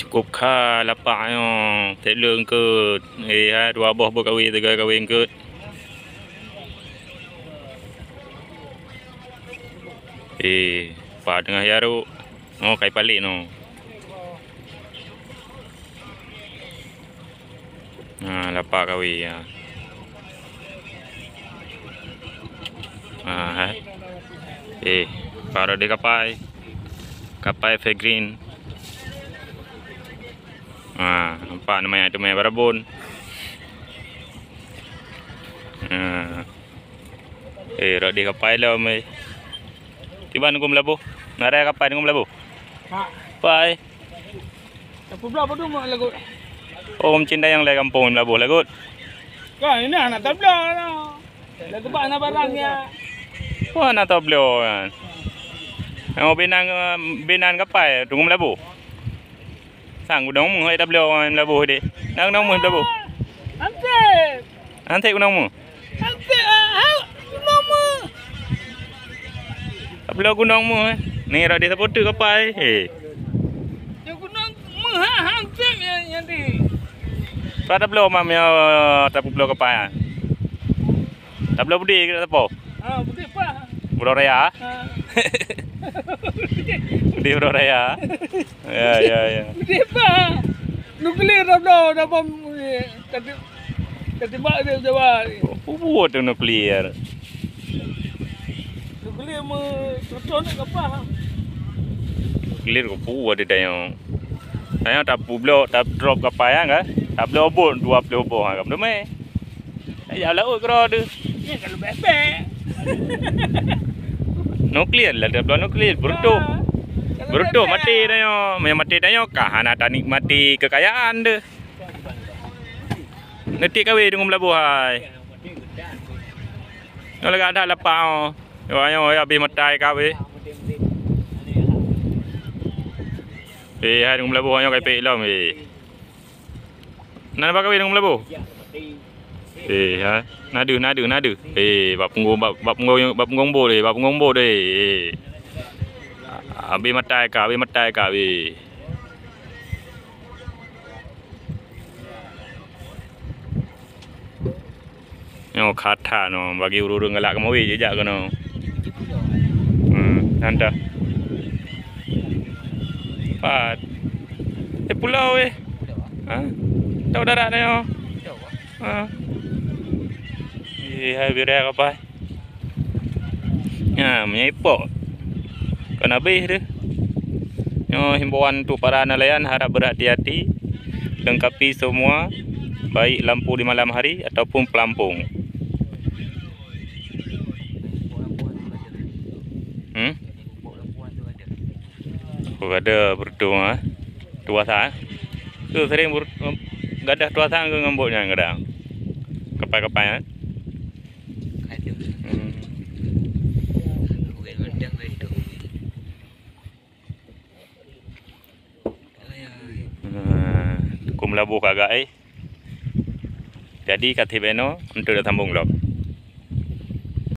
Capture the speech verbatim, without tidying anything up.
Cukup kha lapak nyoe, tiep leueng eungkôt. Eh, hai, dua boh beukawen, teuga kawen eungkôt. Eh, pa teungoh jaroe. Oh, kai palék nyoe. Ha, lapak kawen, ha. Ha, hai. Eh, baru deh kapai. Kapai evergreen. Ha, nampak nama nyang teumé barabon. Ha. Eh, rot deh kapai lom, eh. Tiban Teungku Meulaboh. Nara kapai Teungku Meulaboh. Ha. Pai. Tapi belah bodoh mak lagut. Oh, meucin dayang lé gampông Meulaboh lagut. Kan ini anak tabla lah. Dah tempat anak barang ya. Wah, anak tabla kan. Yang binan, binan kapai Teungku Meulaboh. Sang gunong mu hai tabla orang Meulaboh deh. Nang gunong mu Meulaboh. Anseb. Anseb gunong mu. Anseb ah, gunong mu. Tabla gunong mu eh. Ni rak deh sapote kapai. Eh. Dia gunong mu ha anseb ya yang di. Pra tabla mam ya tapubla kapai. Tabla budi ke tapo? Ha, budi pa. Budi raya. Ha. Budi budi raya. Ya, ya, ya. Budi pa. Nuklir dah dah dah bom ni. Tadi tadi mak dia Jawa ni. Apa buat tu nuklir? Nuklir me tutup nak apa? Nuklir ke apa ada dayang? Dayang tak publok, tak drop kapai kan? Tak boleh obot dua puluh boh kan? Belum eh. Ya laut kera tu. Ya kalau bebek. Nuklir lah dia nuklir, berutuh. Berutuh mati dah nyo. Yang mati dah nyo kah hana tanikmati kekayaan tu. Netik kawé dengan Meulaboh hai. Nyo lagak dah lapang. Yo ayo ya habis matai kawé. Eh hai dengan Meulaboh nyo kai pek lom eh. Nan ba kawin ngon Meulaboh? Eh, ha. Nade, nade, nade. Eh, bak punggong, bak, bak punggong, bak punggong bot, eh, bak punggong bot, eh. Eh. Habis matai ka, habis matai ka, habis. Nyoe kata nyoe bagi ureueng-ureueng galak keumawe jijak keunoe. Hmm, nyan dah. Pat. Eh, pulo weh. Ha? Tahu darat nyoe. Ha. Eh, hai bira kapai. Nya, meunyoe ipok. Kon habéh deh. Nyoe himbauan untuk para nelayan, harap berhati-hati, lengkapi semua, baik lampu di malam hari ataupun pelampung. Hmm? Oh, ada beruntung ah. Tuasa eh. Tu sering ber, gadah tuasa ke ngambok nyan kadang. Kapai-kapai eh. Ada. Hmm. Bukan mantang itu. Nah, Teungku Meulaboh kagak eh. Jadi ka tieb inoe, untuk dah sambung lom.